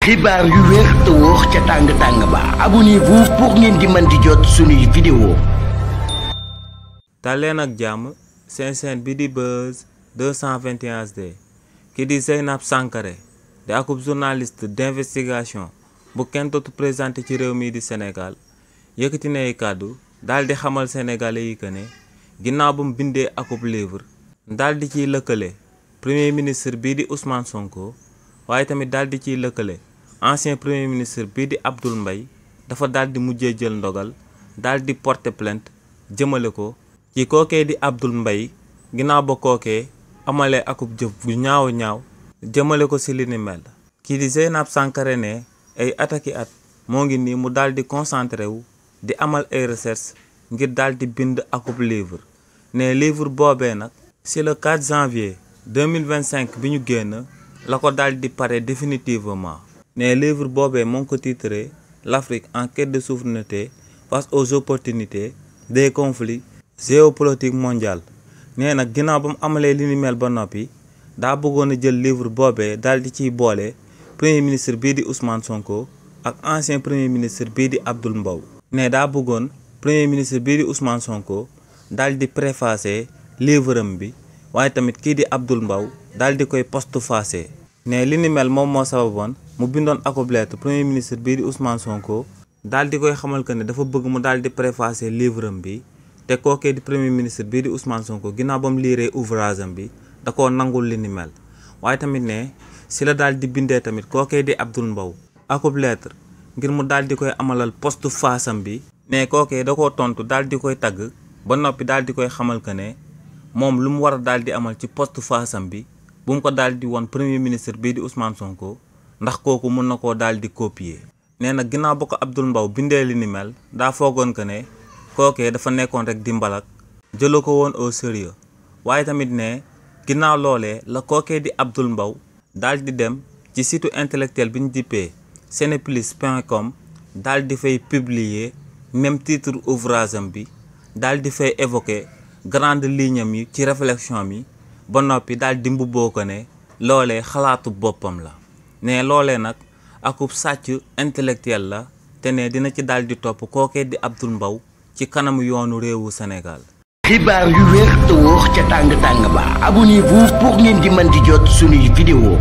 xibaar yu wér te wóor ca tàng ba abonnez-vous pour ngeen di mën di jot suñuy vidéo. daleen ak jàmm seen chaîne bi di Buzz 221 HD ki di Zeynab Sankaré di akub journaliste d'investigation bu kenn dootu présenté ci réew mi di Sénégal yëkkati na ay kàddu daal di xamal sénégalais yi que ne ginnaaw ba mu bindee akub livre daal di ciy lëkkale premier ministre bii di Ousmane Sonko waaye tamit daal di ciy lëkkale ancien premier ministre bii di Abdoul Mbaye dafa daal di mujjee jël ndogal daal di porter plainte jëmale ko ci kookee di Abdoul Mbaye ginnaaw ba kookee amalee akub jëf bu ñaaw jëmale ko ci li ni mel. kii di Zeynab Sankaré ne ay ataki at moo ngi nii mu daal di concentré wu di amal ay recherche ngir daal di bind akub livre ne livre boobee nag ci le 4 janvier 2025 bi ñu génn la ko daal di pare définitivement. ne livre boobee moo ngi ko titré l'Afrique en quête de souveraineté face aux opportunités des conflits géopolitiques mondiaux. nee nag ginnaaw ba mu amalee li ni mel ba noppi daa bëggoon a jël livre boobee daal di ciy boole premier ministre bii di Ousmane Sonko ak ancien premier ministre bii di Abdoul Mbaye. ne daa bëggoon premier ministre bii di Ousmane Sonko daal di préfacer livre am bi waaye tamit kii di Abdoul Mbaye daal di koy postfacer. ne li ni mel moom moo sababoon mu bindoon akub lettre premier ministre bii di Ousmane Sonko daal di koy xamal que ne dafa bëgg mu daal di préfacer livre am bi te kookee di premier ministre bii di Ousmane Sonko ginnaaw ba mu liiree ouvrage am bi da koo nangul li ni mel. waaye tamit ne si la daal di bindee tamit kookee di Abdoul Mbaye akub lettre ngir mu daal di koy amalal postface am bi. ne kookee da koo tontu daal di koy tagg ba noppi daal di koy xamal que ne moom lu mu war a daal di amal ci postface am bi bu mu ko daal di woon premier ministre bii di Ousmane Sonko ndax kooku mën na koo daal di copier. nee na ginnaaw ba ko Abdoul Mbaye bindee li ni mel daa foogoon que ne kookee dafa nekkoon rek di mbalak jëlu ko woon au sérieux. waaye tamit ne ginnaaw loolee la kookee di Abdoul Mbaye daal di dem ci site intellectuel bi ñu dippee seneplus.com daal di fay publier même titre ouvrage am bi daal di fay évoquer grande ligne am yi ci réflexion mi ba noppi daal di mbubboo ko ne loolee xalaatu boppam la. ne loolee nag akub sàcc intellectuel la te ne dina ci daal di topp kookee di Abdoul Mbaye ci kanamu yoonu réewu Sénégal. xibaar yu wér te wóor ca tàng ba abonnez-vous pour ngeen di mën di jot suñuy vidéo.